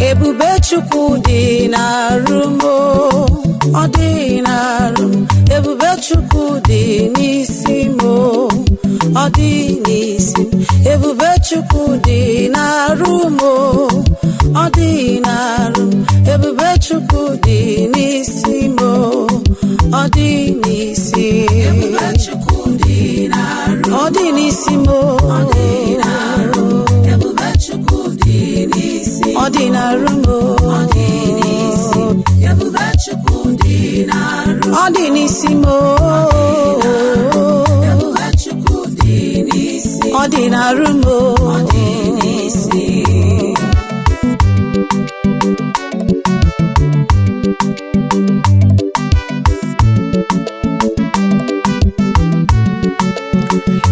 Ebube Chukwu dị n'arụ m, ọ dị n'arụ m. Ebube Chukwu dị n'isi m, ọ dị n'isi m. Ebube Chukwu dị n'arụ m, ọ dị n'arụ m. Ebube Chukwu dị n'isi m, ọ dị n'isi. Ebube Chukwu dị n'arụ, ọ dị n'isi m, ọ dị n'arụ. Ebube Chukwu dị n'isi, ọ dị n'arụ m, ọ dị n'isi. Ebube Chukwu dị n'arụ, ọ dị n'isi m, Ebube Chukwu dị n'isi, ọ dị n'arụ m, ọ dị n'isi.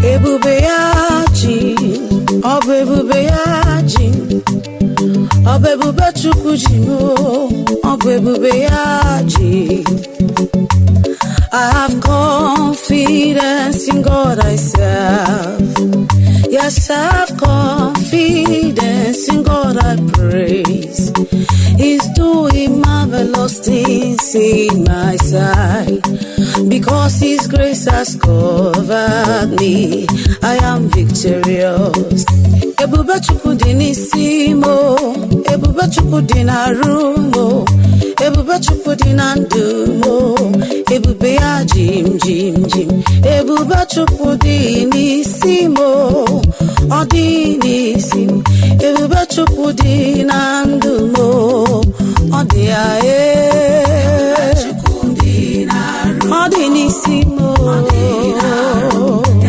Ebube ya ji, ọ bụ ebube ya ji, ọ bụ ebube Chukwu ji m, ọ bụ ebube ya ji. I have confidence in God I serve. Yes, I have confidence in God I praise. He's doing marvelous things in my side. Because His grace has covered me, I am victorious. Ebube Chukwu dị n'isi m, Ebube Chukwu dị n'arụ m, Ebube Chukwu dị na ndụ m, ebube ya jim jim jim. Ebube Chukwu dị n'isi m, ọ dị n'isi m. Ebube Chukwu dị na ndụ m, ọ dị ya ọ dị n'isi m,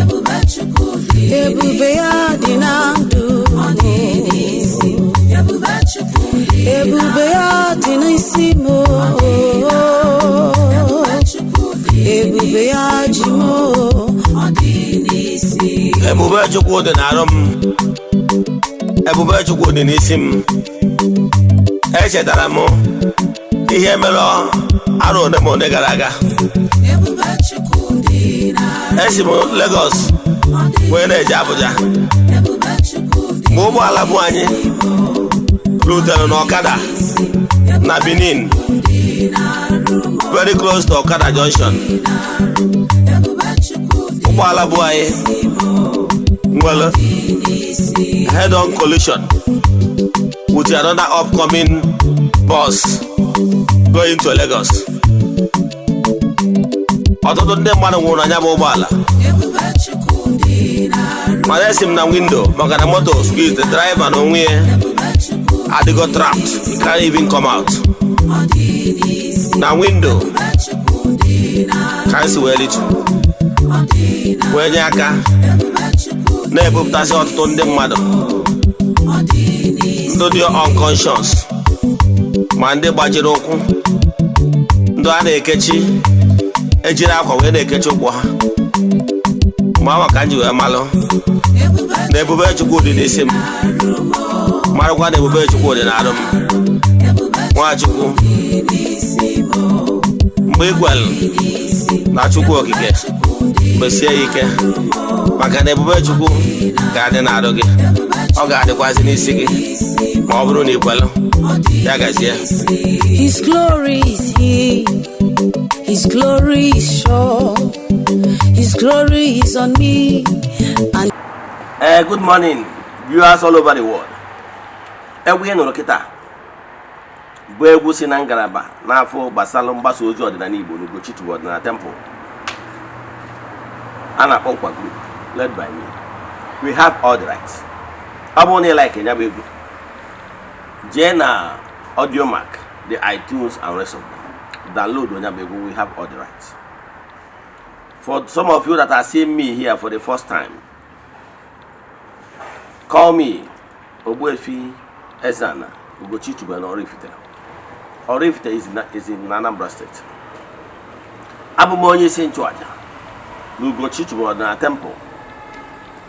Ebube Chukwu dị, ebube ya dị na ndụ m, ọ dị n'isi. Ebube Chukwu dị, ebube ya dị n'isi m, Ebube Chukwu dị, ebube ya ji m, ọ dị n'isi. Ebube Chukwu dị n'arụ m, Ebube Chukwu dị n'isi m. Echetara m ihe mere arụ one gara aga. Esi m Lagos wee na-eje Abuja. Mgbe ụgbọala bụ anyị rutere n'Ọkada na Benin, very close to Okada Junction. Ụgbọala bụ anyị nwere head-on collision with another upcoming bus going to Lagos. Ọtụtụ ndị mmadụ nwụrụ anya bụ ụgbọala. Mana esi m na window maka na moto squeeze the driver na onwe ya adịgo trapped. He can't even come out. Na window ka anyị si wee litu wee nye aka na-ebupụtasị ọtụtụ ndị mmadụ, ndị dị unconscious, ma ndị gbajiri ụkwụ, ndị a na-ekechi ejiri akwa wee na-ekechi ụkwụ ha. Ma maka nji wee malụ na Ebube Chukwu dị n'isi m, marakwa na Ebube Chukwu dị n'arụ m. Nwachukwu, mgbe igwelu na Chukwu okike mesie ya ike, maka na Ebube Chukwu ga-adị n'arụ gị, ọ ga-adịkwazị n'isi gị ma ọ bụrụ na igwelu ya gazie. His glory is here, His glory is sure, His glory is on me. And good morning, viewers all over the world. Egwu ihe nụrụ kịta bụ egwu si na ngalaba n'afọ gbasara mgbasa ozi ọdịnala Igbo n'Ugochi Ọdịnala Temple. A na-akpọ Nkwa Group led by me. We have all the rights. Ọ bụrụ na ị like ya bụ egwu, jee na Audio Mark, the iTunes and rest of them. Download onye bụ egwu. We have all the rights. For some of you that are seeing me here for the first time, call me Ogbuefi Eze-Ana, Ugochi Ọdịnala. Oraifite is in Anambra State. Abụ m onye isi nchụaja n'Ugochi Ọdịnala Temple.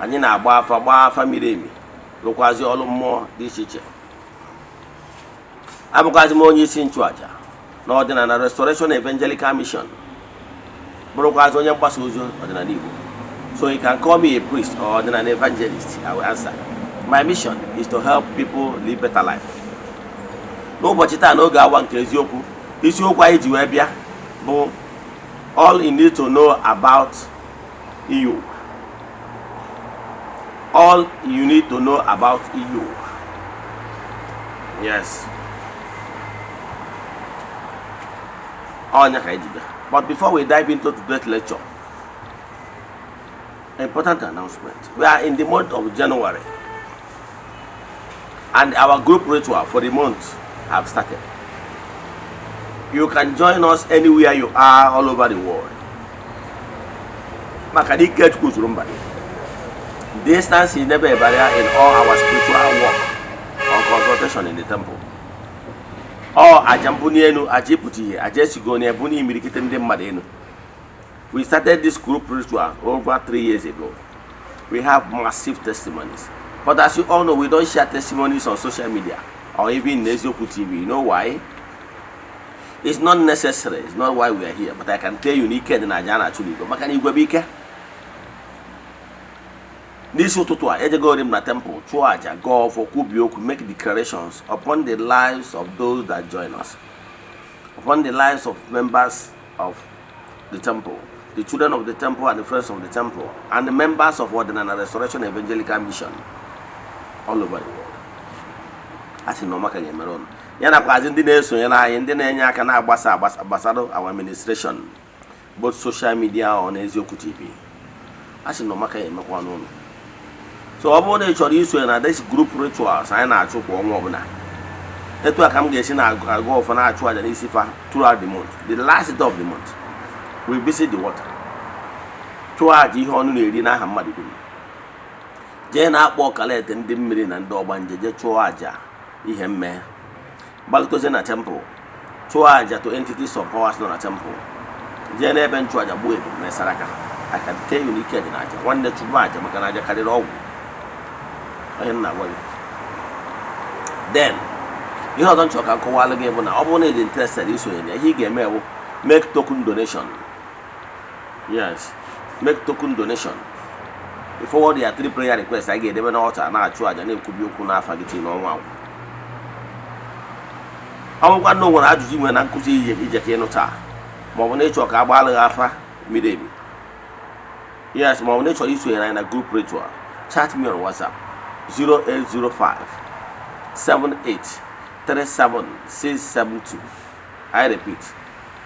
Anyị na-agba afa miri emi, rụkwazi ọrụ mmụọ dị iche iche. Abụkwazi m onye isi nchụaja n'ọdịnala Restoration Evangelical Mission, bụrụkwa onye mgbasa ozi ọdịnala Igbo. So you can call me a priest or an evangelist. I will answer. My mission is to help people live better life. N'ụbọchị taa n'oge awa nke eziokwu, isiokwu anyị ji wee bịa bụ all you need to know about you. All you need to know about you. Yes. But before we dive into today's lecture, important announcement. We are in the month of January, and our group ritual for the month have started. You can join us anywhere you are all over the world. Distance is never a barrier in all our spiritual work or consultation in the temple. We started this group ritual over 3 years ago. We have massive testimonies. But as you all know, we don't share testimonies on social media or even in Eze-Ana TV. You know why? It's not necessary. It's not why we are here. But I can tell you, Eze-Ana actually go. This ụtụtụ a ejego na temple chụọ aja go for kwubi make declarations upon the lives of those that join us, upon the lives of members of the temple, the children of the temple and the friends of the temple, and the members of Eze-Ana Restoration Evangelical Mission all over the world. As in Nomaka Yemeron. Yana kwazi ndị na-esonye na anyị, ndị na-enye aka na-agbasa our administration, both social media on Eze-Ana TV. As in Nomaka Yemekwa n'ụlọ. So ọ bụrụ na ị chọrọ iso na this group rituals anyị na-achụ kwa ọnwa ọbụla, etu a ka m ga-esi na-agụ ọfọ na-achụ aja n'isi fa throughout the month. The last day of the month, we visit the water. Chụọ aja ihe ọnụ na-eri n'aha mmadụ dum. Jee na-akpọ ọkalete ndị mmiri na ndị ọgbanje jee chụọ aja ihe mmehie. Gbalụtozie na temple, chụọ aja to entities of powers nọ na temple. Jee n'ebe nchụ aja gbuo ebu na saraka. I can tell you n'ike dị na aja. Nwanne chụba aja maka na aja karịrị ọgwụ. Then, you have done choka kowala game na obone is interested in so he game make token donation. Yes, make token donation. Before there are 3 prayer requests, I get them an altar na chua and could be kuna fagiti no wow. I won't know what I do when I could see Ijakenota. More nature kabala alpha midday. Yes, more nature is in a group ritual. Chat me on WhatsApp. 0805 78 37 672. I repeat,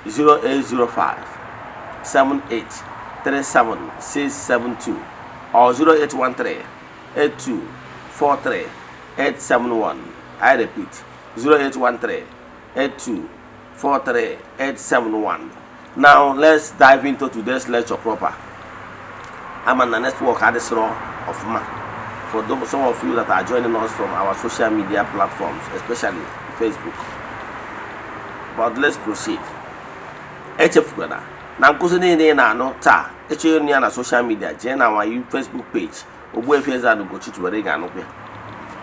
0805 78 37 672 or 0813 82 43 871. I repeat, 0813 82 43 871. Now let's dive into today's lecture proper. I'm on the network at the of man. For some of you that are joining us from our social media platforms, especially Facebook. But let's proceed. HFGana. Now, Cousin na no ta. HFGana na social media. Join our Facebook page. Obu Eze-Ana go to Berega no.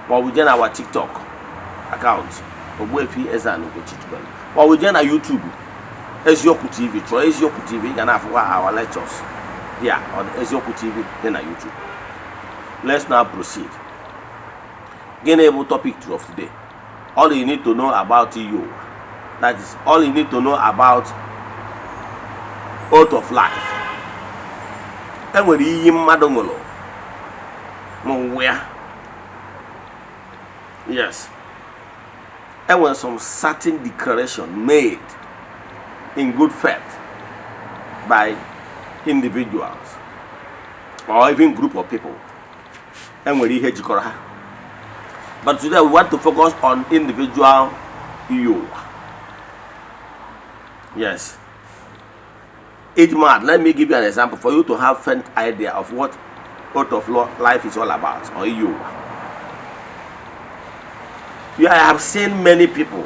But we join our TikTok account. Obu Eze-Ana go to Berega. But we join our YouTube. Eze-Ana TV. Try Eze-Ana TV. Gonna for our lectures. Yeah, on Eze-Ana TV then our YouTube. Let's now proceed. Gainable topic of today. All you need to know about you. That is all you need to know about oath of life. And when you madongolo, where? Yes. And when some certain declaration made in good faith by individuals or even group of people. But today we want to focus on individual you. Yes. Let me give you an example for you to have faint idea of what oath of life is all about, or you. I have seen many people.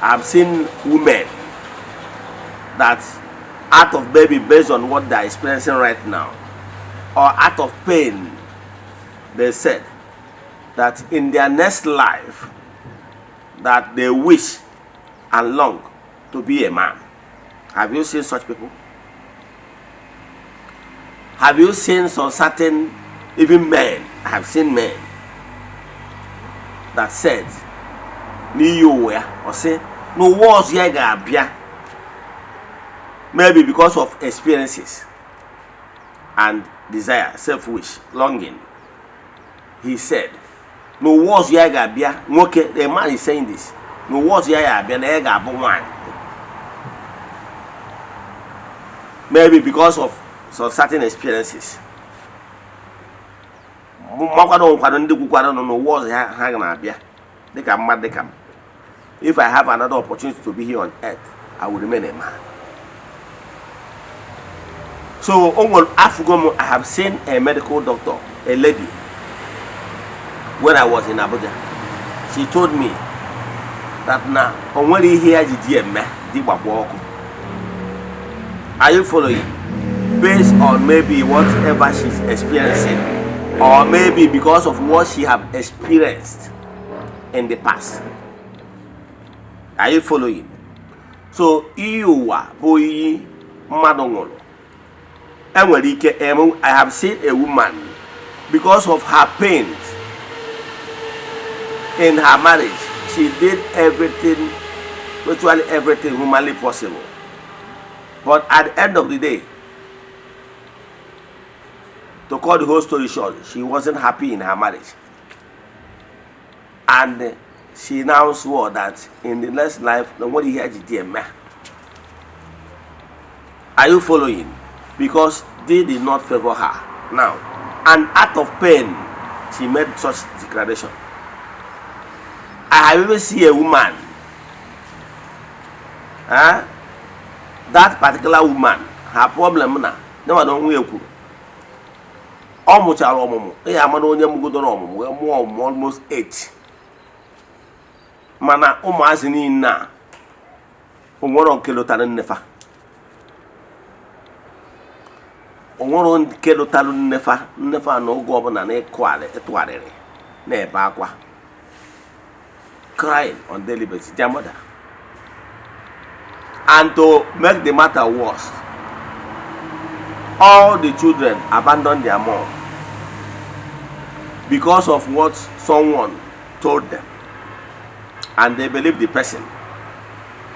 I have seen women that out of baby based on what they are experiencing right now, or out of pain, they said that in their next life that they wish and long to be a man. Have you seen such people? Have you seen some certain, even men? I have seen men that said, or say, no wars here, maybe because of experiences and desire, self-wish, longing. He said, no wars here, okay, the man is saying this. No wars here, one. Maybe because of some certain experiences. If I have another opportunity to be here on earth, I will remain a man. So, I have seen a medical doctor, a lady, when I was in Abuja. She told me that now, when he hear the are you following? Based on maybe whatever she's experiencing, or maybe because of what she have experienced in the past. Are you following? So, I have seen a woman, because of her pains in her marriage, she did everything, virtually everything humanly possible. But at the end of the day, to cut the whole story short, she wasn't happy in her marriage. And she now swore that in the next life, nobody heard it. Are you following? Because they did not favor her. Now, and out of pain, she made such declaration. I have even seen a woman, that particular woman, her problem now, no one don't know. Almost almost 8. Mana umazini na onworo kelotalo nefa. Onworo kelotalo nefa no go obuna na ekwale etwarere na ebe akwa. Crying on daily basis, their mother. And to make the matter worse, all the children abandoned their mom because of what someone told them. And they believed the person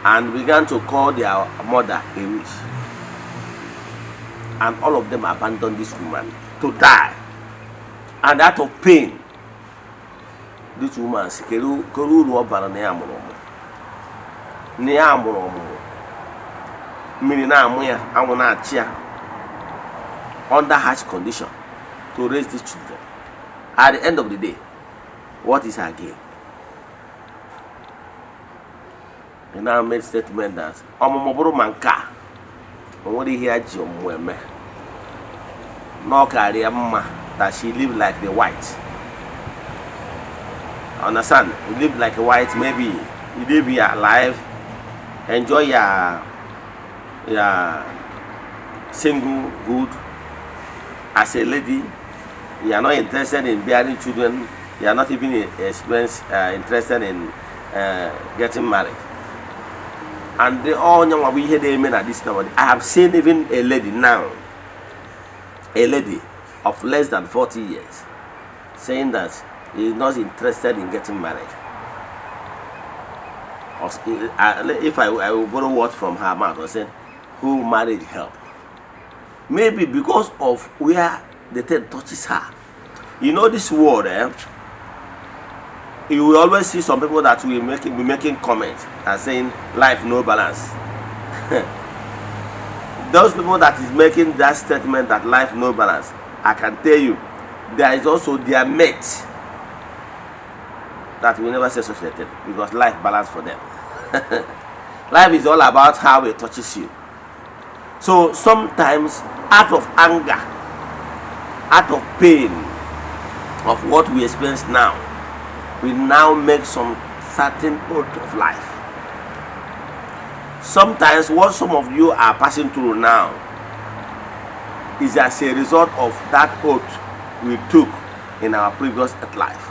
and began to call their mother a witch. And all of them abandoned this woman to die. And out of pain, this woman under harsh condition to raise these children. At the end of the day, what is her gain? He now made statement that Omomoboro Manka, what he hear Jomweme, no career that she lived like the white. Understand? You live like a white, maybe you live your life, enjoy your single good as a lady. You are not interested in bearing children. You are not even interested in getting married. And they all know what we hear they mean at this time. I have seen even a lady now, a lady of less than 40 years, saying that he is not interested in getting married. If I will borrow words from her mouth, I said, who marriage help? Maybe because of where the thing touches her. You know this word, you will always see some people that will be making comments and saying life no balance. Those people that is making that statement that life no balance, I can tell you, there is also their mate that will never say such a thing because life balance for them. Life is all about how it touches you. So sometimes out of anger, out of pain of what we experience now, we now make some certain oath of life. Sometimes what some of you are passing through now is as a result of that oath we took in our previous life.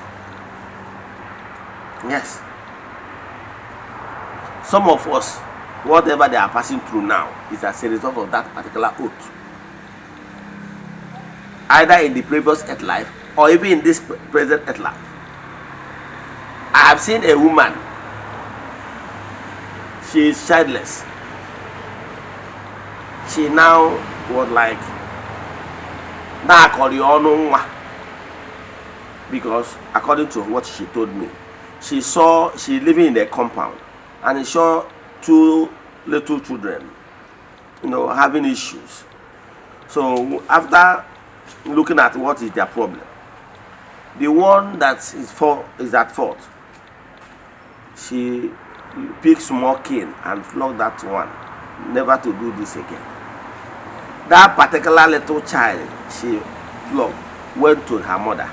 Yes. Some of us, whatever they are passing through now is as a result of that particular oath. Either in the previous earth life or even in this present earth life. I have seen a woman, she is childless. She now was like, because according to what she told me, she living in a compound and she saw two little children, having issues. So after looking at what is their problem, the one that is at fault, she picked small cane and flogged that one, never to do this again. That particular little child she flogged went to her mother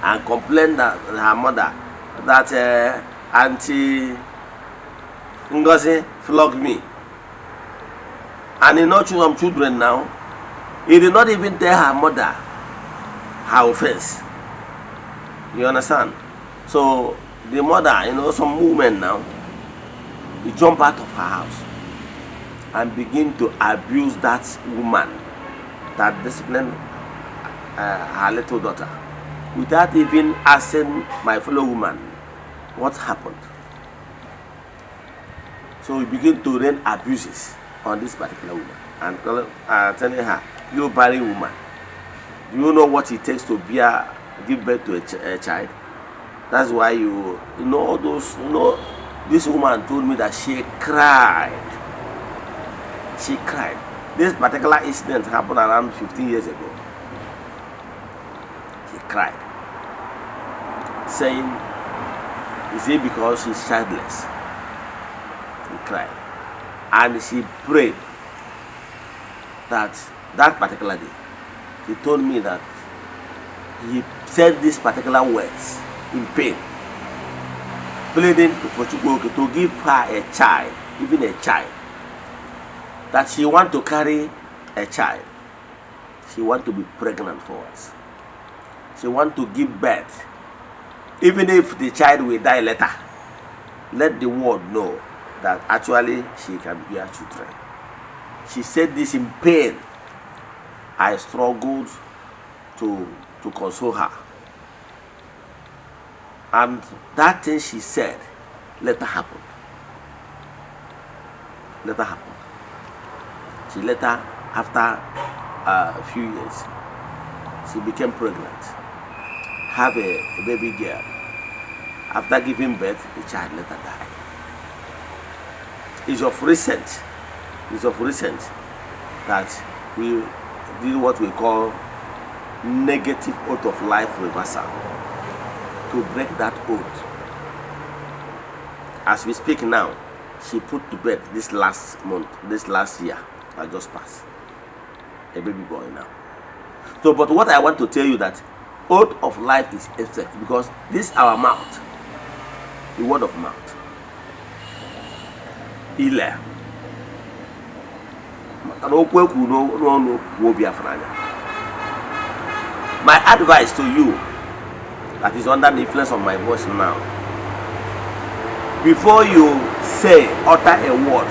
and complained that her mother that Auntie Ngozi flogged me. And some children now, he did not even tell her mother her offense. You understand? So the mother, some women now, he jump out of her house and begin to abuse that woman that disciplined her little daughter without even asking my fellow woman what happened. So we begin to rain abuses on this particular woman and telling her, you barren woman, do you know what it takes to give birth to a child? That's why this woman told me that she cried. She cried. This particular incident happened around 15 years ago. She cried, saying, is it because she's childless? She cried. And she prayed that particular day. He told me that he said these particular words in pain, pleading for Chukwuoke to give her a child, even a child, that she want to carry a child. She want to be pregnant for us. She want to give birth. Even if the child will die later, let the world know that actually she can bear children. She said this in pain. I struggled to console her. And that thing she said later happened. She later, after a few years, she became pregnant, have a baby girl. After giving birth, the child later died. It's of recent that we did what we call negative oath of life reversal to break that oath. As we speak now, she put to bed this last year that just passed, a baby boy now. So, but what I want to tell you that oath of life is effect, because this our mouth, the word of mouth, ile. My advice to you that is under the influence of my voice now, before you utter a word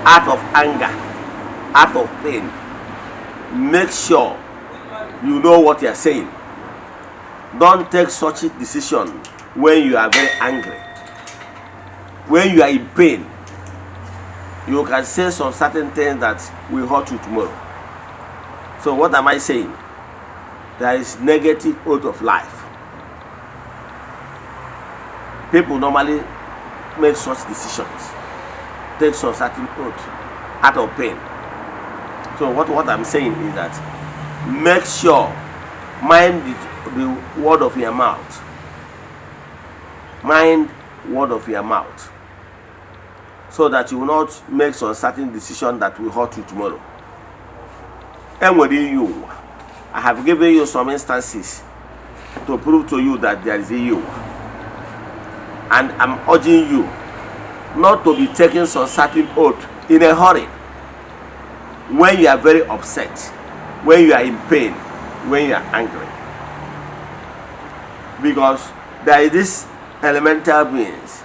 out of anger, out of pain, make sure you know what you are saying. Don't take such a decision when you are very angry. When you are in pain, you can say some certain things that will hurt you tomorrow. So what am I saying? There is negative oath of life. People normally make such decisions, take some certain oath out of pain. So what I'm saying is that make sure, mind the word of your mouth. Mind word of your mouth, so that you will not make some certain decision that will hurt you tomorrow. And within you, I have given you some instances to prove to you that there is a you. And I'm urging you not to be taking some certain oath in a hurry, when you are very upset, when you are in pain, when you are angry. Because there is this elemental beings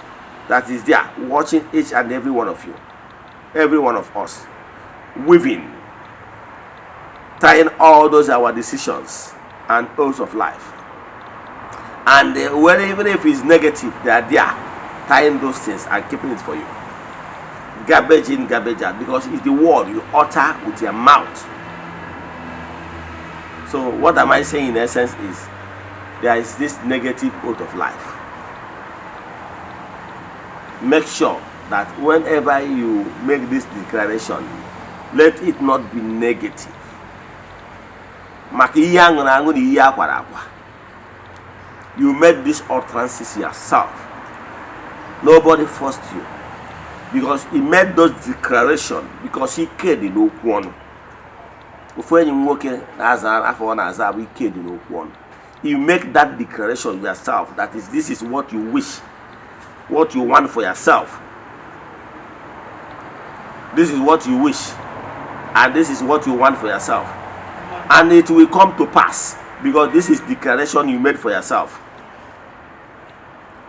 that is there watching each and every one of you, every one of us, weaving, tying all those our decisions and oaths of life. And even if it's negative, they are there tying those things and keeping it for you. Garbage in, garbage out, because it's the word you utter with your mouth. So what am I saying in essence is, there is this negative oath of life. Make sure that whenever you make this declaration, let it not be negative. You made this utterances yourself. Nobody forced you, because he made those declarations because he cared in Okwan. You make that declaration yourself. That is, this is what you wish, what you want for yourself. This is what you wish, and this is what you want for yourself, and it will come to pass, because this is declaration you made for yourself.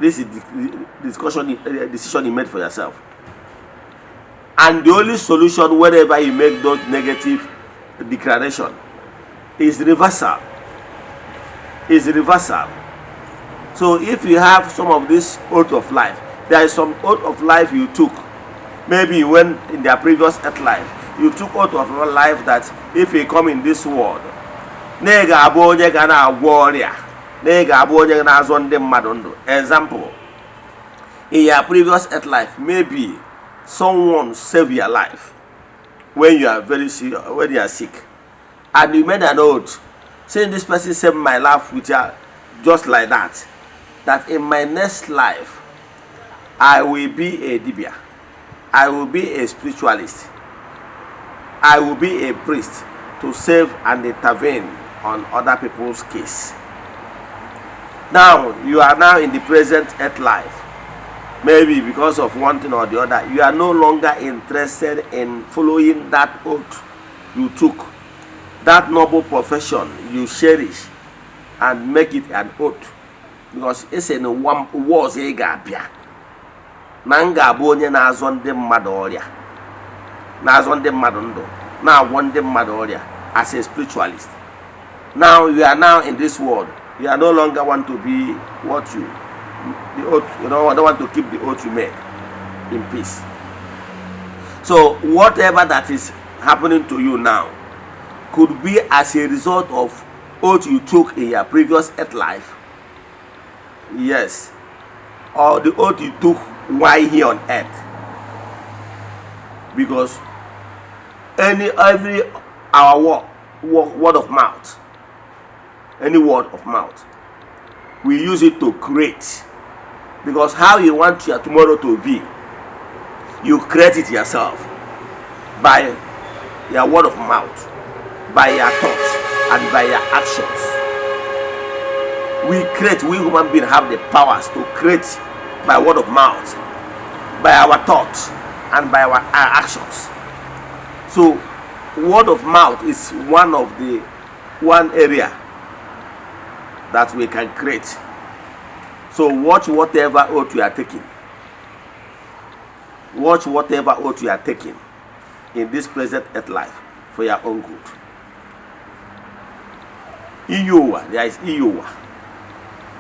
This is the decision you made for yourself. And the only solution whenever you make those negative declaration is reversal. So if you have some of this oath of life, there is some oath of life you took. Maybe when in their previous earth life, you took oath of life that if you come in this world, example, in your previous earth life, maybe someone saved your life when you are very sick, when you are sick, and you made an oath saying, this person saved my life with you, just like that, that in my next life I will be a dibia, I will be a spiritualist, I will be a priest to save and intervene on other people's case. Now you are now in the present earth life. Maybe because of one thing or the other, you are no longer interested in following that oath you took, that noble profession you cherish, and make it an oath, because it's in one was a gapia. Nanga bonye na azonde madoria, na azonde madondo, na wonde madoria as a spiritualist. Now you are now in this world. You are no longer want to be what you, the oath, you know, I don't want to keep the oath you made in peace. So whatever that is happening to you now could be as a result of oath you took in your previous earth life. Yes. Or the oath you took while here on earth. Because every our word of mouth, any word of mouth, we use it to create. Because how you want your tomorrow to be, you create it yourself by your word of mouth, by your thoughts, and by your actions. We create, we human beings have the powers to create by word of mouth, by our thoughts, and by our actions. So word of mouth is one area that we can create. So watch whatever oath you are taking. Watch whatever oath you are taking in this present earth life for your own good. Iyowa, there is Iyowa.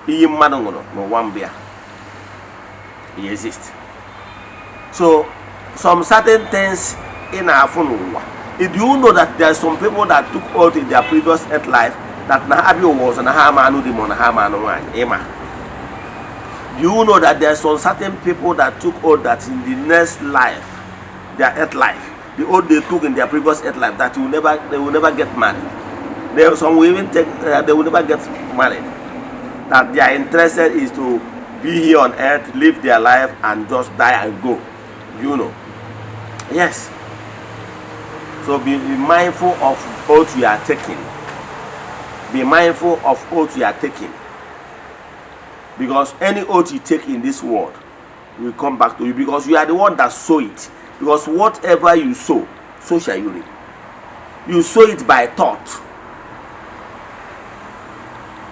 Iyi manongono no wambia. He exists. So some certain things in our phone. Did you know that there are some people that took oath in their previous earth life that Nahabio was and Nahamanu Dimon Nahamanu Ema? Do you know that there are some certain people that took oath that in the next life, their earth life, the oath they took in their previous earth life, that they will never get married. Some will even take they will never get married. That their interested is to be here on earth, live their life, and just die and go. You know. Yes. So be mindful of oath you are taking. Be mindful of oath you are taking. Because any oath you take in this world will come back to you, because you are the one that sow it. Because whatever you sow, so shall you reap. You sow it by thought.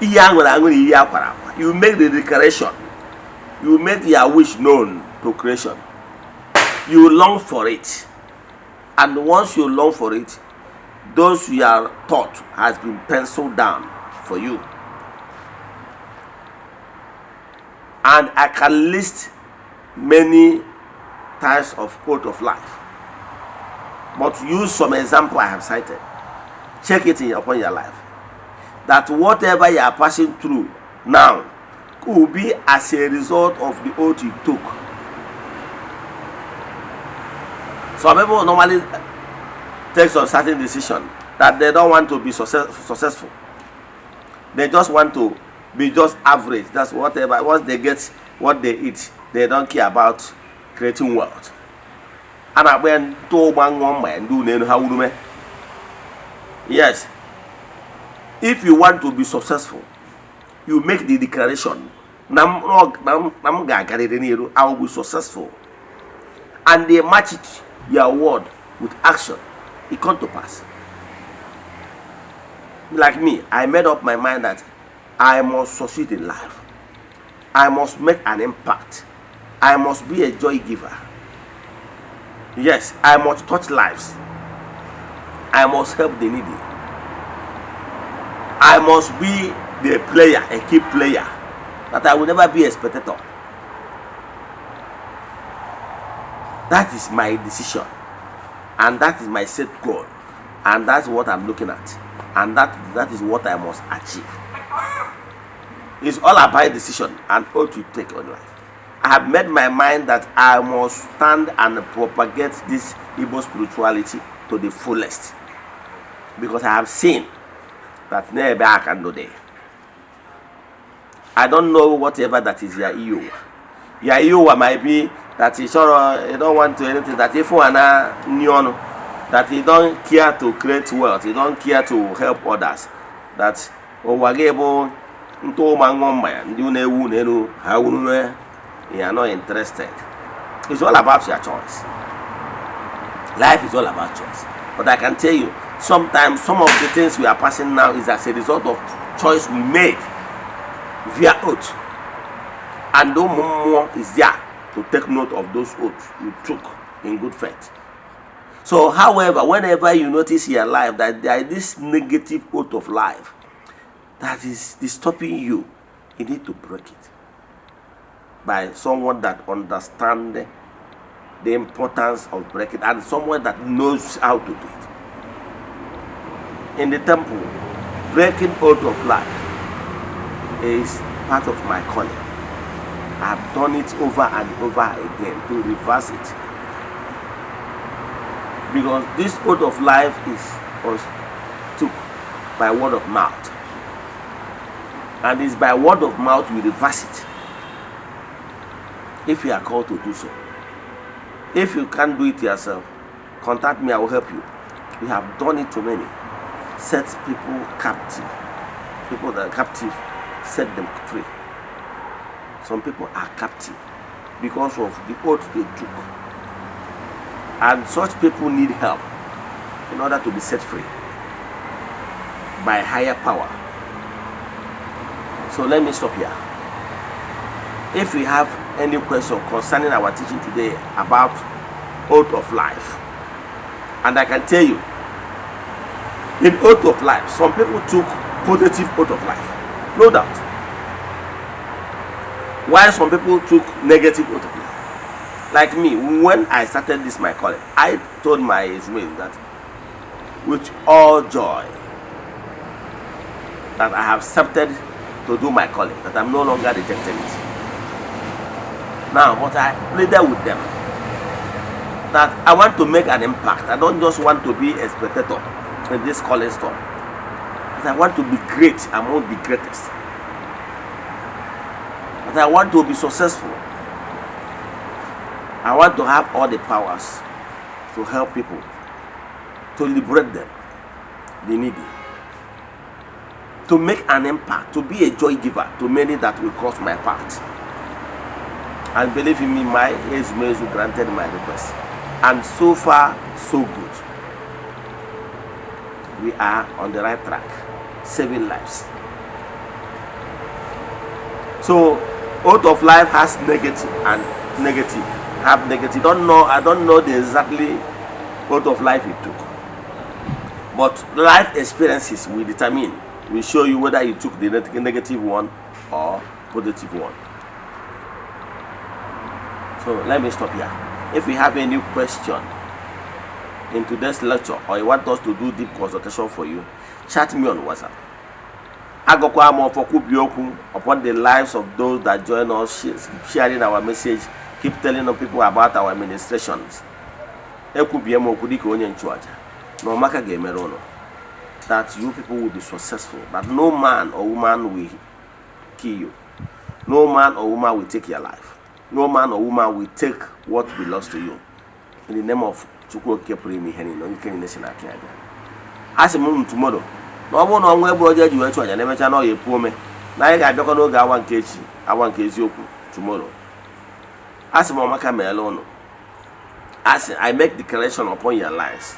You make the declaration You make your wish known to creation. You long for it. And once you long for it, those your thought has been penciled down for you. And I can list many types of quote of life. But to use some example I have cited, check it upon your life. That whatever you are passing through now could be as a result of the oath you took. Some people normally take some certain decision that they don't want to be successful. They just want to be just average. That's whatever. Once they get what they eat, they don't care about creating wealth. And I went to one man do how yes. If you want to be successful, you make the declaration. I will be successful. And they match it, your word with action. It comes to pass. Like me, I made up my mind that I must succeed in life. I must make an impact. I must be a joy giver. Yes, I must touch lives. I must help the needy. I must be the player, a key player. That I will never be a spectator. That is my decision. And that is my set goal. And that's what I'm looking at. And that is what I must achieve. It's all about decision and what you take on life. I have made my mind that I must stand and propagate this Igbo spirituality to the fullest. Because I have seen that never I can do there. I don't know whatever that is your EU. Your EU might be that you don't want to anything that if you are that you don't care to create wealth, you don't care to help others. That you are not interested. It's all about your choice. Life is all about choice. But I can tell you, sometimes some of the things we are passing now is as a result of choice we made via oath. And no more is there to take note of those oaths you took in good faith. So, however, whenever you notice in your life that there is this negative oath of life that is stopping you, you need to break it by someone that understands the importance of breaking and someone that knows how to do it. In the temple, breaking oath of life is part of my calling. I've done it over and over again to reverse it. Because this oath of life was took by word of mouth. And it's by word of mouth you reverse it. If you are called to do so. If you can't do it yourself, contact me, I will help you. We have done it to many. Set people captive. People that are captive, set them free. Some people are captive because of the oath they took. And such people need help in order to be set free by higher power. So let me stop here. If we have any question concerning our teaching today about oath of life, and I can tell you, in oath of life, some people took positive oath of life, no doubt. While some people took negative oath of life. Like me, when I started this my calling, I told my Israel that with all joy that I have accepted to do my calling, that I'm no longer rejecting it. Now, but I pleaded with them that I want to make an impact. I don't just want to be a spectator in this calling storm. But I want to be great among the greatest. But I want to be successful. I want to have all the powers to help people, to liberate them, the needy, to make an impact, to be a joy giver to many that will cross my path. And believe in me, my Eze-Ana granted my request. And so far, so good. We are on the right track, saving lives. So, Oath of life has negative and negative. Have negative. I don't know the exactly oath of life it took. But life experiences will determine, will show you whether you took the negative one or positive one. So let me stop here. If you have any question in today's lecture, or you want us to do deep consultation for you, chat me on WhatsApp. Agokwa mo for kubioku upon the lives of those that join us, sharing our message, keep telling people about our administrations. Ekubiemo kudiko onye nchuaja. No maka gemerono. That you people will be successful. That no man or woman will kill you. No man or woman will take your life. No man or woman will take what belongs to you. In the name of Chukwu Keprimi Henny, no you can listen at Kiaga. As a moon tomorrow. No one on web project you actually never channel your poor me. Now I got no go one cage. I want cage open tomorrow. As a momaka me alone. As I make declaration upon your lives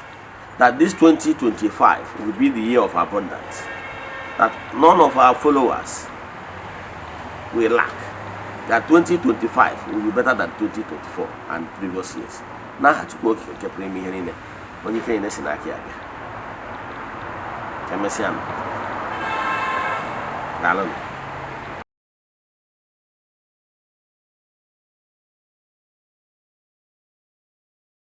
that this 2025 will be the year of abundance. That none of our followers will lack. That 2025 will be better than 2024 and previous years. Now I took work kept me here in when you can listen at Kiaga. Can I say,